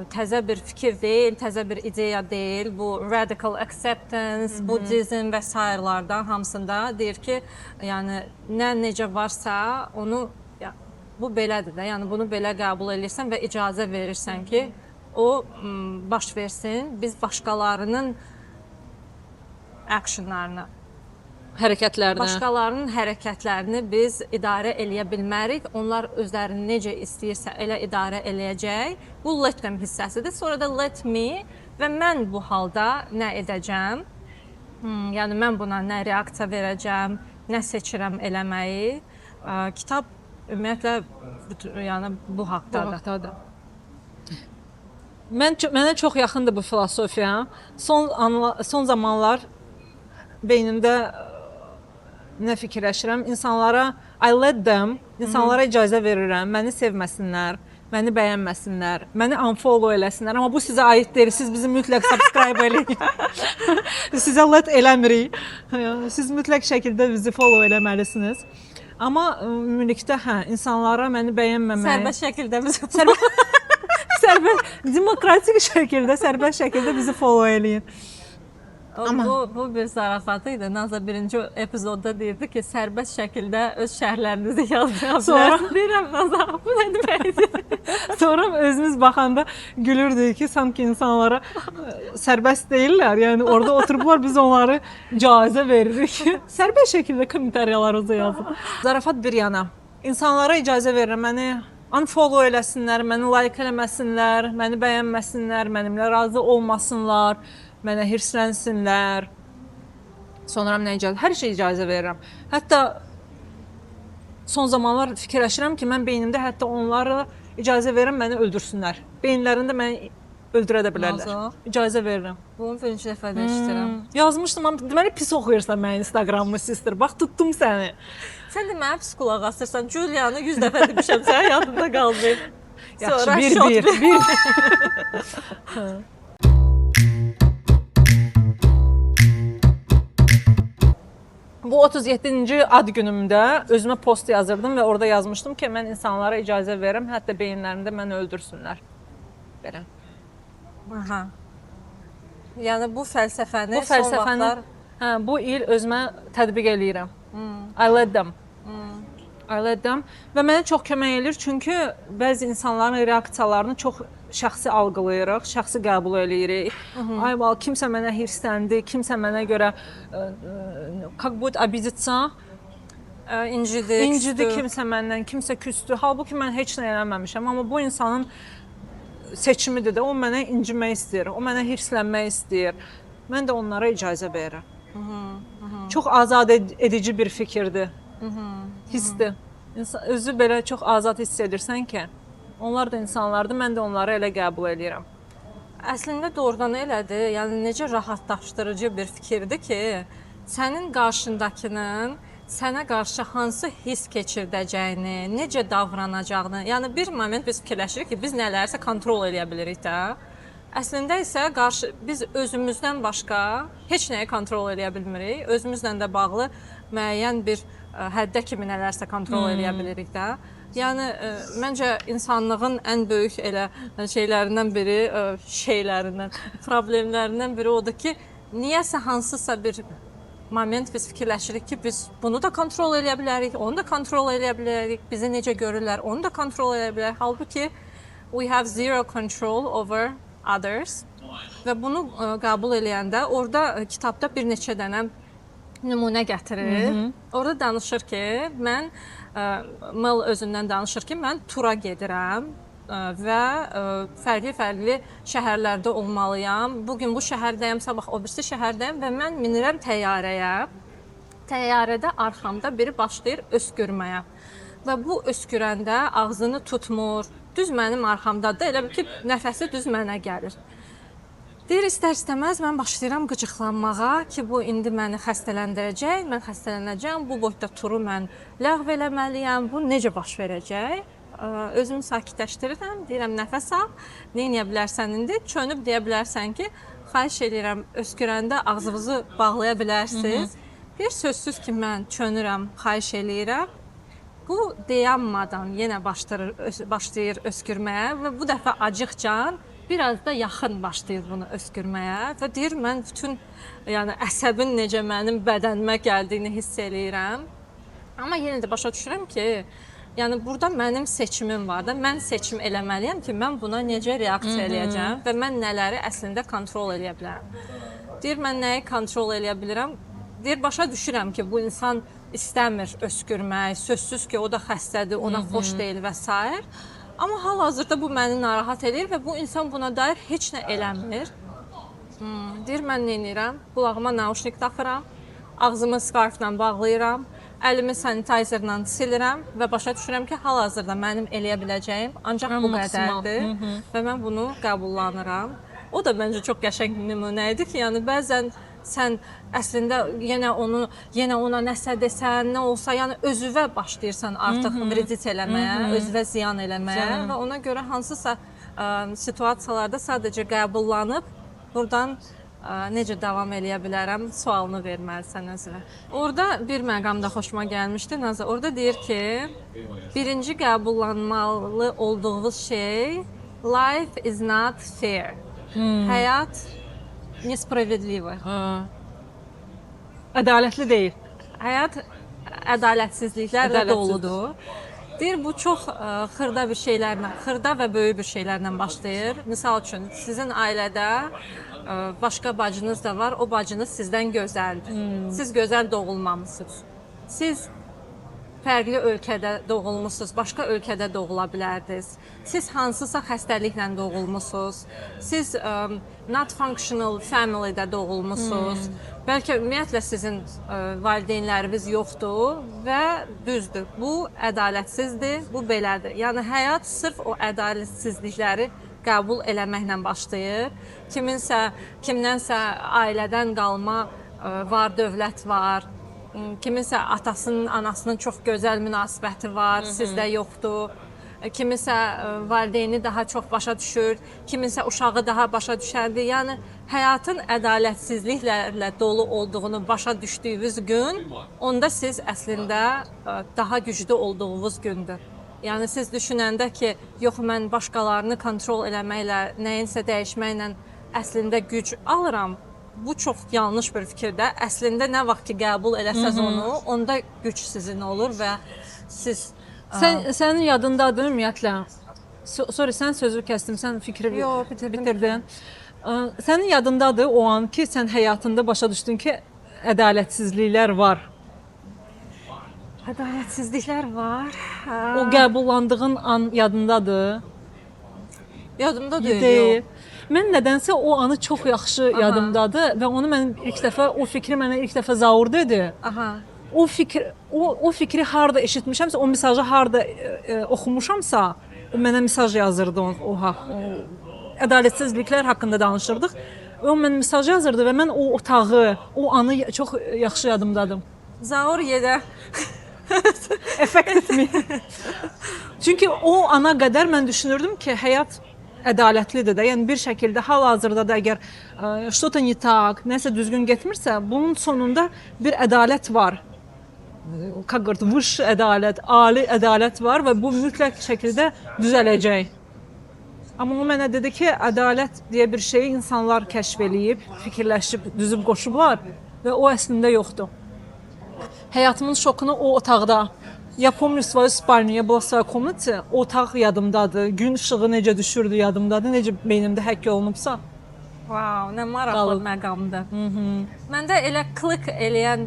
təzə bir fikir deyil, təzə bir ideya deyil. Bu radical acceptance, Buddhism və sairələrdən hamısında deyir ki, yəni nə necə varsa onu ya, bu belədir də. Yəni bunu belə qəbul eləyirsən və icazə verirsən ki, o baş versin. Biz başqalarının actionlarını, hərəkətlərini, başqalarının hərəkətlərini biz idarə eləyə bilmərik. Onlar özlərini necə istəyirsə elə idarə eləyəcək. Bu let them hissəsidir. Sonra da let me və mən bu halda nə edəcəm? Yəni mən buna nə reaksiya verəcəm, nə seçirəm eləməyi. Kitab ümumiyyətlə yəni bu Bu haqdadır. haqdadır. Mənə çox yaxındır bu filosofiya. Son zamanlar beynimdə nə fikirləşirəm? İnsanlara I let them, insanlara icazə verirəm, məni sevməsinlər, məni bəyənməsinlər, məni unfollow eləsinlər, amma bu sizə aid deyil. Siz bizi mütləq subscribe eləyin. Sizə let eləmirik. Siz mütləq şəkildə bizi follow eləməlisiniz. Amma ümumilikdə hə, insanlara məni bəyənməməyi Sərbəst şəkildə bizi sərbəst, demokratik şəkildə, sərbəst şəkildə bizi follow eləyin. Amma bu bir zarafat idi. Naza birinci epizodda deyirdi ki, sərbəst şəkildə öz şərhlərinizi yazdıra bilərsiniz. Deyirəm Naza, bu nə deməkdir? Sonra özümüz baxanda gülürdük ki, sanki insanlara sərbəst deyirlər. Yəni orada oturublar, biz onları icazə veririk. Sərbəst şəkildə kommentariyalarınızı yazın. Zarafat bir yana. İnsanlara icazə verirəm. Məni unfollow eləsinlər, məni like eləməsinlər, məni bəyənməsinlər, mənimlə razı olmasınlar, mənə hirslənsinlər. Sonra nə icazə? Hər şeyə icazə verirəm. Hətta son zamanlar fikirləşirəm ki, mən beynimdə hətta onlara icazə verirəm məni öldürsünlər. Beyinlərində məni öldürə də bilərlər. Nazo. İcazə verirəm. Bunu birinci dəfə də eşidirəm. Yazmışdım, amma deməli pis oxuyursan mənim Instagramımı, sister. Bax tutdum səni. Sən də mənə pis qulaq asırsan. Julianı 100 dəfə demişəm, sənin yadında qalmayıb. Yaxşı, Sonra bir shot bir bir. Bu 37-ci ad günümdə özümə post yazırdım və orada yazmışdım ki, mən insanlara icazə verirəm, hətta beyinlərində məni öldürsünlər. Belə. Aha. Yəni bu fəlsəfəni Bu son fəlsəfəni vaxtlar hə, bu il özümə tətbiq eləyirəm. I let them. I let them və mənə çox kömək eləyir çünki bəzi insanların reaksiyalarını çox şəxsi algılayırıq, şəxsi qəbul eləyirik. Ay val, kimsə mənə hirsləndi, kimsə mənə görə как будет обидеться, incidi, incidi küsdü. Kimsə məndən, kimsə küsdü. Halbuki mən heç nə eləməmişəm, amma bu insanın seçimidir də, o mənə incimək istəyir, o mənə hirslənmək istəyir. Mən də onlara icazə verirəm. Çox azad edici bir fikirdir. Hissdir. İnsan özü belə çox azad hiss edirsən ki, onlar da insanlardır, mən də onları elə qəbul eləyirəm. Əslində doğrudan elədir. Yəni necə rahatlaşdırıcı bir fikirdir ki, sənin qarşındakının sənə qarşı hansı hiss keçirdəcəyini, necə davranacağını, yəni bir moment biz fikirləşirik ki, biz nələrisə kontrol eləyə bilirik də. Əslində isə qarşı biz özümüzdən başqa heç nəyi kontrol eləyə bilmirik. Özümüzlə də bağlı müəyyən bir həddə kimi nələrsə kontrol eləyə bilirik də. Yəni məncə insanlığın ən böyük elə şeylərindən biri, şeylərindən, problemlərindən biri odur ki, niyəsə hansısa bir moment biz fikirləşirik ki, biz bunu da kontrol eləyə bilərik, onu da kontrol eləyə bilərik, bizi necə görürlər, onu da kontrol eləyə bilərik. Halbuki we have zero control over others. Və bunu qəbul eləyəndə orada kitabda bir neçə dənə nümunə gətirir. Orada danışır ki, mən Mel özündən danışır ki, mən tura gedirəm və fərqli-fərqli şəhərlərdə olmalıyam. Bu gün bu şəhərdəyəm, sabah o birisi şəhərdəyəm və mən minirəm təyyarəyə. Təyyarədə arxamda biri başlayır öskürməyə. Və bu öskürəndə ağzını tutmur. Düz mənim arxamdadır. Elə bil ki, nəfəsi düz mənə gəlir. Deyir, istər-istəməz mən başlayıram qıcıqlanmağa ki, bu indi məni xəstələndirəcək, mən xəstələnəcəm, bu boyda turu mən ləğv eləməliyəm, bu necə baş verəcək? Özümü sakitləşdirirəm, deyirəm nəfəs al, nə edə bilərsən indi? Çönüb deyə bilərsən ki, xahiş edirəm, öskürəndə ağzınızı bağlaya bilərsiniz. Bir sözsüz ki, mən çönürəm, xahiş eləyirəm. Bu dayanmadan yenə başlayır öskürməyə və bu dəfə acıqcan biraz da yaxın başlayır bunu öskürməyə və deyir mən bütün yəni əsəbin necə mənim bədənimə gəldiyini hiss eləyirəm. Amma yenə də başa düşürəm ki, yəni burada mənim seçimim var da, mən seçim eləməliyəm ki, mən buna necə reaksiya eləyəcəm və mən nələri əslində kontrol eləyə bilərəm. Deyir mən nəyi kontrol eləyə bilirəm? Deyir başa düşürəm ki, bu insan istəmir öskürmək, sözsüz ki, o da xəstədir, ona xoş deyil və s. Amma hal-hazırda bu məni narahat eləyir və bu insan buna dair heç nə eləmir. Deyir mən nə edirəm? Qulağıma nauşnik taxıram, ağzımı skarfla bağlayıram, əlimi sanitizerlə silirəm və başa düşürəm ki, hal-hazırda mənim eləyə biləcəyim ancaq bu qədərdir və mən bunu qəbullanıram. O da məncə çox qəşəng nümunə idi ki, yəni bəzən sən əslində yenə onu, yenə ona nəsə desən, nə olsa, yəni özüvə başlayırsan artıq vredit eləməyə, özüvə ziyan eləməyə və ona görə hansısa situasiyalarda sadəcə qəbullanıb buradan necə davam eləyə bilərəm sualını verməlisən özünə. Orada bir məqam da xoşuma gəlmişdi Naza. Orada deyir ki, birinci qəbullanmalı olduğunuz şey life is not fair. Həyat nespravedlivo. Ədalətli deyil. Həyat ədalətsizliklərlə doludur. Deyir, bu çox xırda bir şeylərlə, xırda və böyük bir şeylərlə başlayır. Misal üçün, sizin ailədə başqa bacınız da var, o bacınız sizdən gözəldir. Siz gözəl doğulmamısınız. Siz fərqli ölkədə doğulmusunuz, başqa ölkədə doğula bilərdiniz. Siz hansısa xəstəliklə doğulmusunuz. Siz not functional family-də doğulmusunuz. Bəlkə ümumiyyətlə sizin valideynləriniz yoxdur və düzdür. Bu ədalətsizdir, bu belədir. Yəni həyat sırf o ədalətsizlikləri qəbul eləməklə başlayır. Kiminsə, kimdənsə ailədən qalma var, dövlət var. Kiminsə atasının, anasının çox gözəl münasibəti var, sizdə yoxdur. Kiminsə valideyni daha çox başa düşür, kiminsə uşağı daha başa düşərdi. Yəni həyatın ədalətsizliklərlə dolu olduğunu başa düşdüyünüz gün, onda siz əslində daha güclü olduğunuz gündür. Yəni siz düşünəndə ki, yox, mən başqalarını kontrol eləməklə, nəyinsə dəyişməklə əslində güc alıram. Bu çox yanlış bir fikirdir. Əslində nə vaxt ki qəbul eləsəz onu, onda güc sizin olur və siz Sənin yadındadır ümumiyyətlə? Sorry, sən sözü kəsdim, sən fikri Yo, bitirdim. Bitirdin. Sənin yadındadır o an ki, sən həyatında başa düşdün ki, ədalətsizliklər var. Ədalətsizliklər var. O qəbullandığın an yadındadır? Yadımda deyil. Deyil. Mən nədənsə o anı çox yaxşı yadımdadır və onu mən ilk dəfə, o fikri mənə ilk dəfə Zaur dedi. O fikir o fikri harda eşitmişəmsə, o mesajı harda oxumuşamsa, o mənə mesaj yazırdı o ədalətsizliklər haqqında danışırdıq. O mənə mesaj yazırdı və mən o otağı, o anı çox yaxşı yadımdadır. Zaur yedə. Effekt etmir. Çünki o ana qədər mən düşünürdüm ki, həyat ədalətlidir də. Yəni bir şəkildə hal-hazırda da əgər что-то не так, nəsə düzgün getmirsə, bunun sonunda bir ədalət var. Как говорят, высший ədalət, ali ədalət var və bu mütləq şəkildə düzələcək. Amma o mənə dedi ki, ədalət deyə bir şeyi insanlar kəşf eləyib, fikirləşib, düzüb qoşublar və o əslində yoxdur. Həyatımın şokunu o otaqda. Я помню свою спальню, я была в своей комнате. O otaq yadımdadır. Gün işığı necə düşürdü yadımdadır. Necə beynimdə həkk olunubsa. Wow, nə maraqlı Qalıb. Məqamdır. Məndə elə klik eləyən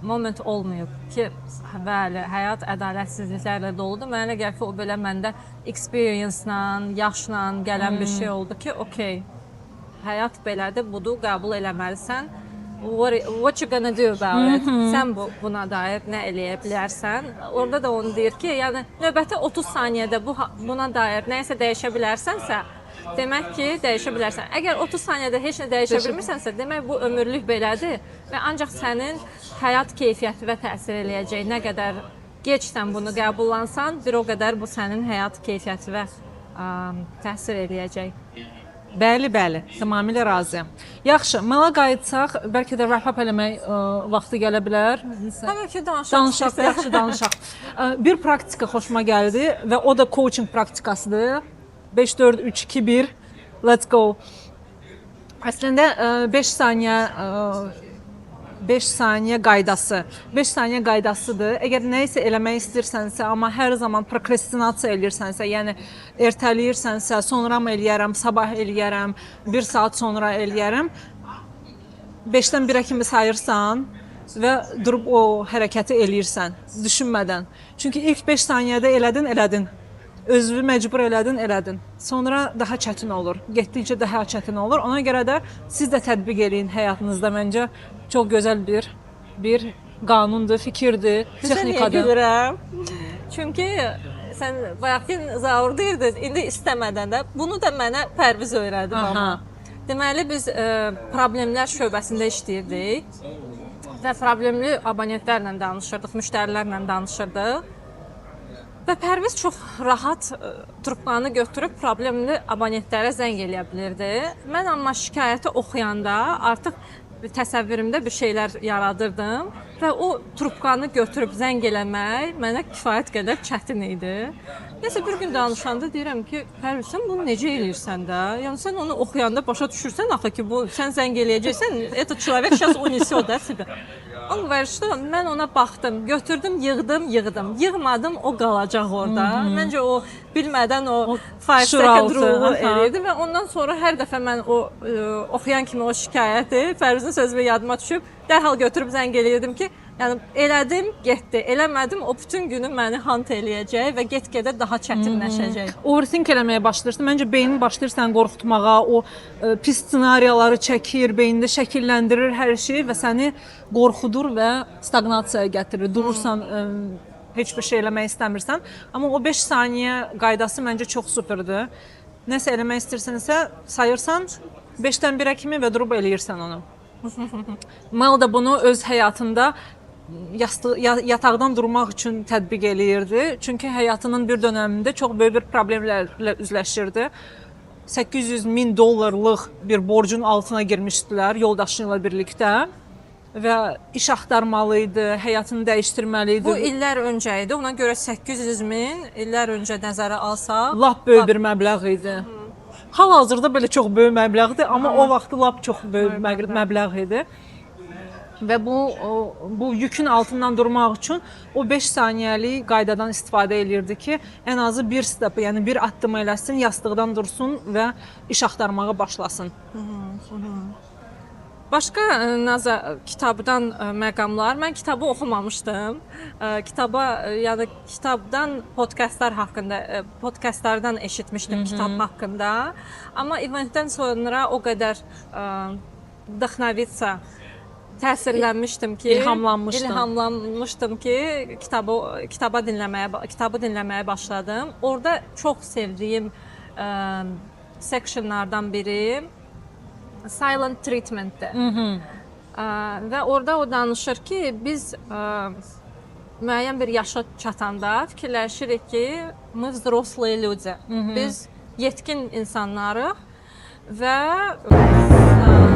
moment olmayıb ki, bəli, həyat ədalətsizliklərlə doludur. Mənə elə gəlir ki, o belə məndə experience-la, yaşla gələn bir şey oldu ki, okey, həyat belədir, budur, qəbul eləməlisən. What you gonna do about it? Sən buna dair nə eləyə bilərsən? Orada da onu deyir ki, yəni növbəti 30 saniyədə buna dair nəyisə dəyişə bilərsənsə, demək ki, dəyişə bilərsən. Əgər 30 saniyədə heç nə dəyişə bilmirsənsə, demək bu ömürlük belədir və ancaq sənin həyat keyfiyyətinə təsir eləyəcək. Nə qədər gec sən bunu qəbullansan, bir o qədər bu sənin həyat keyfiyyətinə təsir eləyəcək. Bəli, bəli, tamamilə razıyam. Yaxşı, Mela qayıtsaq, bəlkə də wrap up eləmək vaxtı gələ bilər. Təbii ki, danışaq. Danışaq, yaxşı danışaq. Bir praktika xoşuma gəldi və o da coaching praktikasıdır. 5 4 3 2 1. Let's go. Əslində 5 saniyə 5 saniyə qaydası. 5 saniyə qaydasıdır. Əgər nə isə eləmək istəyirsənsə, amma hər zaman prokrastinasiya eləyirsənsə, yəni ertələyirsənsə, sonra mı eləyərəm, sabah eləyərəm, bir saat sonra eləyərəm. 5-dən 1-ə kimi sayırsan və durub o hərəkəti eləyirsən, düşünmədən. Çünki ilk 5 saniyədə elədin, elədin. Özünü məcbur elədin, elədin. Sonra daha çətin olur. Getdikcə daha çətin olur. Ona görə də siz də tətbiq eləyin həyatınızda, məncə çox gözəl bir qanundur, fikirdir, Bizə niyə texnikadır. Gülürəm? Çünki sən bayaqki Zaur deyirdin, indi istəmədən də bunu da mənə Pərviz öyrədib amma. Deməli biz problemlər şöbəsində işləyirdik və problemli abonentlərlə danışırdıq, müştərilərlə danışırdıq. Və Pərviz çox rahat trubkanı götürüb problemli abonentlərə zəng eləyə bilirdi. Mən amma şikayəti oxuyanda artıq təsəvvürümdə bir şeylər yaradırdım və o trubkanı götürüb zəng eləmək mənə kifayət qədər çətin idi. Nəsə bir gün danışanda deyirəm ki, Pərviz, sən bunu necə eləyirsən də? Yəni sən onu oxuyanda başa düşürsən axı ki, bu sən zəng eləyəcəksən, этот человек сейчас унесет, да, тебя. Он говорит, что mən ona baxdım, götürdüm, yığdım, yığdım. Yığmadım, o qalacaq orada. Məncə o bilmədən o 5 second şuraltı, rule eləyirdi və ondan sonra hər dəfə mən o oxuyan kimi o şikayəti Pərvizin sözü yadıma düşüb, dərhal götürüb zəng eləyirdim ki, yəni elədim, getdi. Eləmədim, o bütün günü məni haunt eləyəcək və get-gedə daha çətinləşəcək. Overthink eləməyə başlayırsan. Məncə beynin başlayır səni qorxutmağa, o pis ssenariyaları çəkir, beynində şəkilləndirir hər şeyi və səni qorxudur və staqnasiyaya gətirir. Durursan, heç bir şey eləmək istəmirsən. Amma o 5 saniyə qaydası məncə çox superdir. Nəsə eləmək istəyirsənsə, sayırsan 5-dən 1-ə kimi və durub eləyirsən onu. Mel də bunu öz həyatında yataqdan durmaq üçün tətbiq eləyirdi. Çünki həyatının bir dönəmində çox böyük bir problemlərlə üzləşirdi. 800 min dollarlıq bir borcun altına girmişdilər yoldaşı ilə birlikdə. Və iş axtarmalı idi, həyatını dəyişdirməli idi. Bu illər öncə idi. Ona görə 800 min illər öncə nəzərə alsaq, lap böyük bir məbləğ idi. Hal-hazırda belə çox böyük məbləğdir, amma o vaxtı lap çox böyük məbləğ idi. Və bu yükün altından durmaq üçün o 5 saniyəlik qaydadan istifadə eləyirdi ki, ən azı bir step, yəni bir addım eləsin, yastıqdan dursun və iş axtarmağa başlasın. Başqa Naza, kitabdan məqamlar. Mən kitabı oxumamışdım. Kitaba, yəni kitabdan podkastlar haqqında, podkastlardan eşitmişdim kitab haqqında. Amma eventdən sonra o qədər вдохновиться, təsirlənmişdim ki, İlhamlanmışdın. İlhamlanmışdım ki, kitabı dinləməyə başladım. Orada çox sevdiyim sectionlardan biri silent treatmentdir. Və orada o danışır ki, biz müəyyən bir yaşa çatanda fikirləşirik ki, мы взрослые люди. Biz yetkin insanlarıq və insanlarıq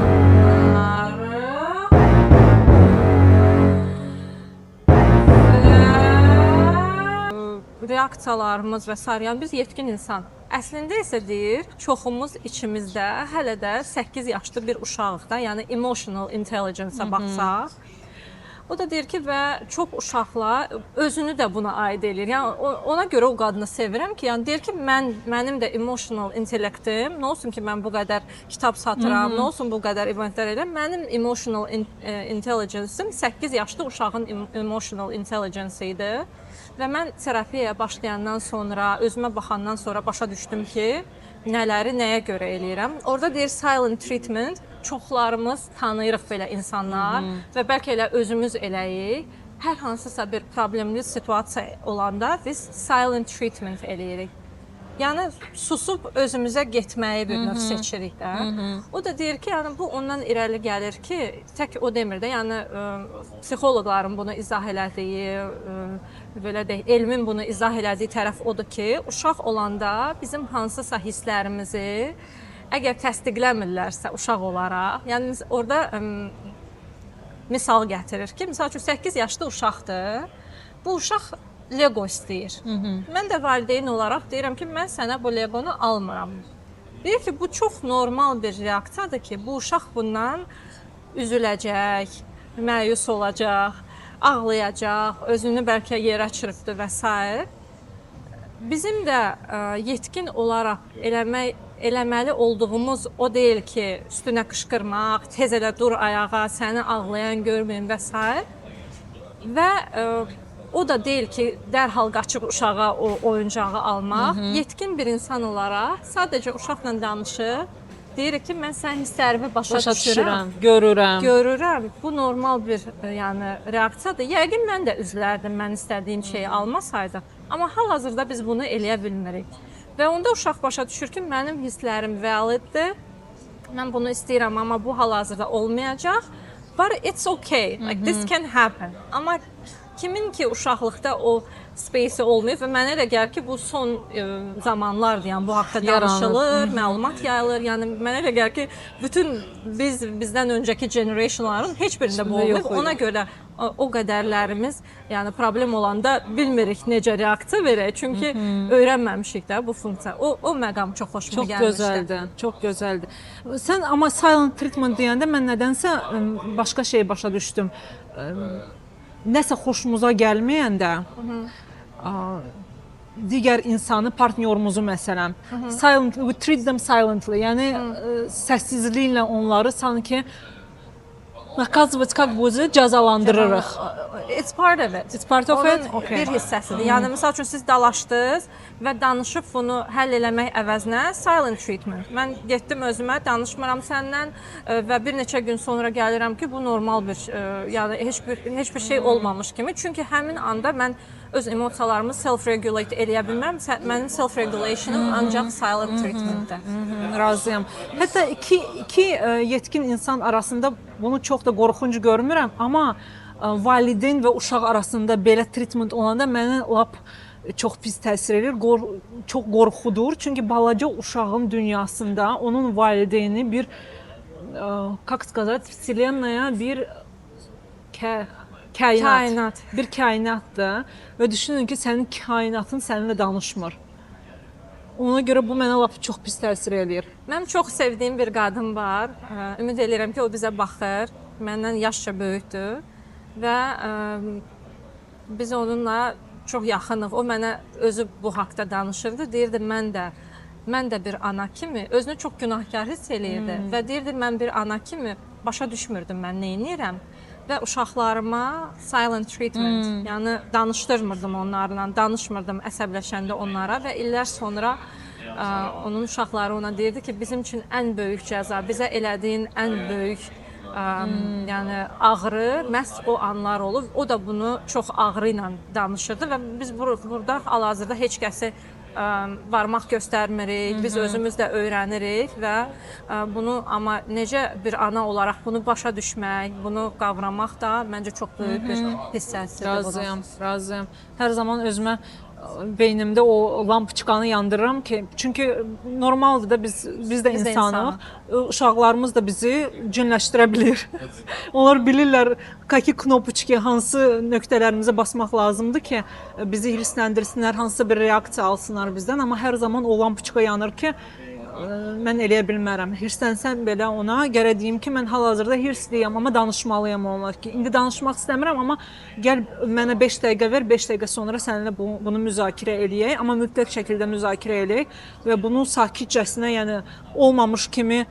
və reaksiyalarımız və sair, yəni biz yetkin insan. Əslində isə deyir, çoxumuz içimizdə hələ də 8 yaşlı bir uşağıq da, yəni emotional intelligence-a baxsaq. O da deyir ki, və çox uşaqlar özünü də buna aid eləyir. Yəni ona görə o qadını sevirəm ki, yəni deyir ki, mənim də emotional intellektim, nə olsun ki, mən bu qədər kitab satıram, nə olsun bu qədər eventlər edirəm, mənim emotional intelligence-im 8 yaşlı uşağın emotional intelligence idi. Və mən terapiyaya başlayandan sonra, özümə baxandan sonra başa düşdüm ki, nələri nəyə görə eləyirəm. Orada deyir silent treatment, çoxlarımız tanıyırıq belə insanlar və bəlkə elə özümüz eləyik. Hər hansısa bir problemli situasiya olanda biz silent treatment eləyirik. Yəni susub özümüzə getməyi bir növ seçirik də. O da deyir ki, yəni bu ondan irəli gəlir ki, tək o demir də, yəni psixoloqların bunu izah elədiyi, belə deyək, elmin bunu izah elədiyi tərəf odur ki, uşaq olanda bizim hansısa hisslərimizi əgər təsdiqləmirlərsə uşaq olaraq, yəni orada misal gətirir ki, misal üçün 8 yaşlı uşaqdır. Bu uşaq Lego istəyir. Mən də valideyn olaraq deyirəm ki, mən sənə bu Legonu almıram. Deyir ki, bu çox normal bir reaksiyadır ki, bu uşaq bundan üzüləcək, məyus olacaq, ağlayacaq, özünü bəlkə yerə çırpdı və s. Bizim də yetkin olaraq eləməli olduğumuz o deyil ki, üstünə qışqırmaq, tez elə dur ayağa, səni ağlayan görməyim və s. Və o da deyil ki, dərhal qaçıb uşağa o oyuncağı almaq. Yetkin bir insan olaraq sadəcə uşaqla danışıb, deyirik ki, mən sənin hisslərimi başa düşürəm, düşürəm, görürəm. Görürəm. Bu normal bir yəni reaksiyadır. Yəqin mən də üzülərdim mən istədiyim şeyi almasaydı. Amma hal-hazırda biz bunu eləyə bilmirik. Və onda uşaq başa düşür ki, mənim hisslərim validdir. Mən bunu istəyirəm, amma bu hal-hazırda olmayacaq. But it's okay. Like this can happen. Amma kimin ki uşaqlıqda o space olmayıb və mənə elə gəlir ki, bu son zamanlardır, yəni bu haqda danışılır, məlumat yayılır. Yəni mənə elə gəlir ki, bütün bizdən öncəki generationların heç birində bu olmayıb. Ona görə o qədərlərimiz, yəni problem olanda bilmirik necə reaksiya verək, çünki öyrənməmişik də bu funksiya. O məqam çox xoşuma çox gəlmişdi. Gözəldir, çox gözəldir. Sən amma silent treatment deyəndə mən nədənsə başqa şey başa düşdüm. Nəsə xoşumuza gəlməyəndə digər insanı, partnyorumuzu məsələn, silent, we treat them silently, yəni səssizliklə onları sanki наказывать, как будет, cəzalandırırıq. It's part of it. It's part of Onun it? Okay. bir hissəsidir. Yəni məsəl üçün siz dalaşdınız və danışıb bunu həll eləmək əvəzinə silent treatment. Mən getdim özümə, danışmıram səndən və bir neçə gün sonra gəlirəm ki, bu normal bir, yəni heç bir şey olmamış kimi. Çünki həmin anda mən öz emosiyalarımı self-regulate eləyə bilmirəm. Mənim self-regulationum ancaq silent treatmentdə. Razıyam. Hətta iki yetkin insan arasında bunu çox da qorxunc görmürəm, amma valideyn və uşaq arasında belə treatment olanda mənə lap çox pis təsir edir. Çox qorxudur. Çünki balaca uşağın dünyasında onun valideyni bir, как сказать, вселенная bir Kainat. Kainat. Bir kainatdır və düşünün ki, sənin kainatın səninlə danışmır. Ona görə bu mənə lap çox pis təsir eləyir. Mənim çox sevdiyim bir qadın var. Ümid eləyirəm ki, o bizə baxır. Məndən yaşca böyükdür və biz onunla çox yaxınıq. O mənə özü bu haqqda danışırdı. Deyirdi mən də bir ana kimi özünü çox günahkar hiss eləyirdi və deyirdi mən bir ana kimi başa düşmürdüm mən nə edirəm və uşaqlarıma silent treatment, yəni danışdırmırdım onlarla, danışmırdım əsəbləşəndə onlara və illər sonra onun uşaqları ona deyirdi ki, bizim üçün ən böyük cəza, bizə elədiyin ən böyük yəni ağrı məhz o anlar olub. O da bunu çox ağrı ilə danışırdı və biz burada hal-hazırda heç kəsi barmaq göstərmirik. Biz özümüz də öyrənirik və bunu amma necə bir ana olaraq bunu başa düşmək, bunu qavramaq da məncə çox böyük bir hissəsidir bunun. Razıyam, razıyam. Hər zaman özümə beynimdə o lampoçkanı yandırıram ki, çünki normaldır da biz də Biz də insanıq. Uşaqlarımız da bizi cinləşdirə bilir. Onlar bilirlər какие кнопочки, hansı nöqtələrimizə basmaq lazımdır ki, bizi hirsləndirsinlər, hansısa bir reaksiya alsınlar bizdən, amma hər zaman o lampoçka yanır ki, mən eləyə bilmərəm. Hirslənsəm belə ona gərək deyim ki, mən hal-hazırda hirsliyəm, amma danışmalıyam onunla ki, indi danışmaq istəmirəm, amma gəl mənə 5 dəqiqə ver, 5 dəqiqə sonra səninlə bunu müzakirə eləyək, amma mütləq şəkildə müzakirə eləyək və bunu sakitcəsinə, yəni olmamış kimi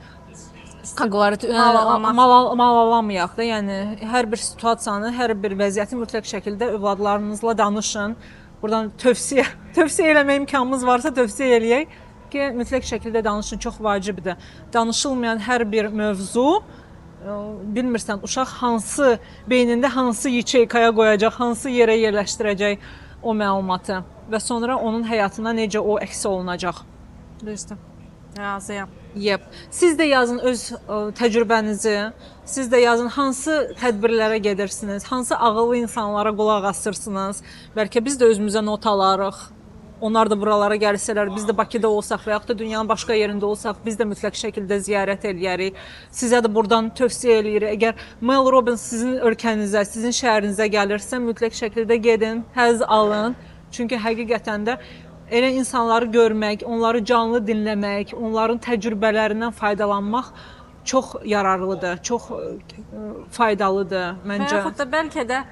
Как говорят, Malalamaq. Malalamayaq da, yəni hər bir situasiyanı, hər bir vəziyyəti mütləq şəkildə övladlarınızla danışın. Buradan tövsiyə eləmək imkanımız varsa tövsiyə eləyək ki, mütləq şəkildə danışın, çox vacibdir. Danışılmayan hər bir mövzu bilmirsən uşaq hansı beynində hansı ячейкaya qoyacaq, hansı yerə yerləşdirəcək o məlumatı və sonra onun həyatına necə o əks olunacaq. Düzdür. Razıyam. Yep. Siz də yazın öz təcrübənizi. Siz də yazın hansı tədbirlərə gedirsiniz, hansı ağıllı insanlara qulaq asırsınız. Bəlkə biz də özümüzə not alarıq. Onlar da buralara gəlsələr, biz də Bakıda olsaq və yaxud da dünyanın başqa yerində olsaq, biz də mütləq şəkildə ziyarət eləyərik. Sizə də buradan tövsiyə eləyirik. Əgər Mel Robbins sizin ölkənizə, sizin şəhərinizə gəlirsə, mütləq şəkildə gedin, həzz alın. Çünki həqiqətən də elə insanları görmək, onları canlı dinləmək, onların təcrübələrindən faydalanmaq çox yararlıdır, çox faydalıdır Və məncə. yaxud da bəlkə də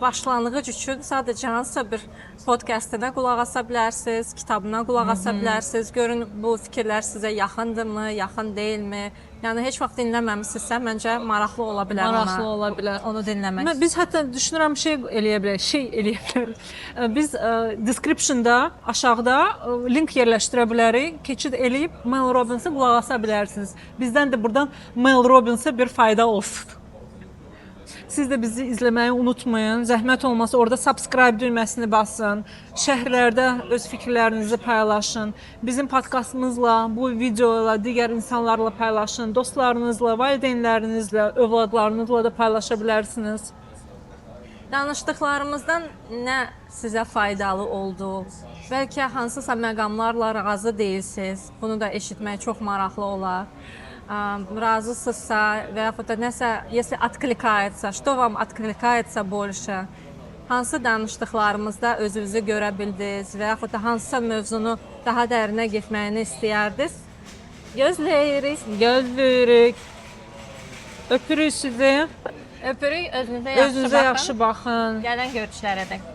başlanğıc üçün sadəcə hansısa bir podkastına qulaq asa bilərsiniz, kitabına qulaq asa bilərsiniz. Görün bu fikirlər sizə yaxındırmı, yaxın deyilmi? Yəni heç vaxt dinləməmisinizsə, məncə maraqlı ola bilər Maraqlı ona, ola bilər. onu dinləmək. Biz hətta düşünürəm şey eləyə bilərik. Biz description-da aşağıda link yerləşdirə bilərik. Keçid eləyib Mel Robbins-ə qulaq asa bilərsiniz. Bizdən də buradan Mel Robbins-ə bir fayda olsun. Siz də bizi izləməyi unutmayın. Zəhmət olmasa orada subscribe düyməsini basın. Şərhlərdə öz fikirlərinizi paylaşın. Bizim podkastımızla, bu videoyla digər insanlarla paylaşın. Dostlarınızla, valideynlərinizlə, övladlarınızla da paylaşa bilərsiniz. Danışdıqlarımızdan nə sizə faydalı oldu? Bəlkə hansısa məqamlarla razı deyilsiz. Bunu da eşitmək çox maraqlı olar. Razısınızsa və yaxud da nəsə, если откликается, что вам откликается больше? Hansı danışdıqlarımızda özünüzü görə bildiniz və yaxud da hansısa mövzunu daha dərinə getməyini istəyərdiniz? Gözləyirik. Gözləyirik. Öpürük sizi. Öpürük. Özünüzə yaxşı Özünüzə baxın. yaxşı baxın. Gələn görüşlərə dək.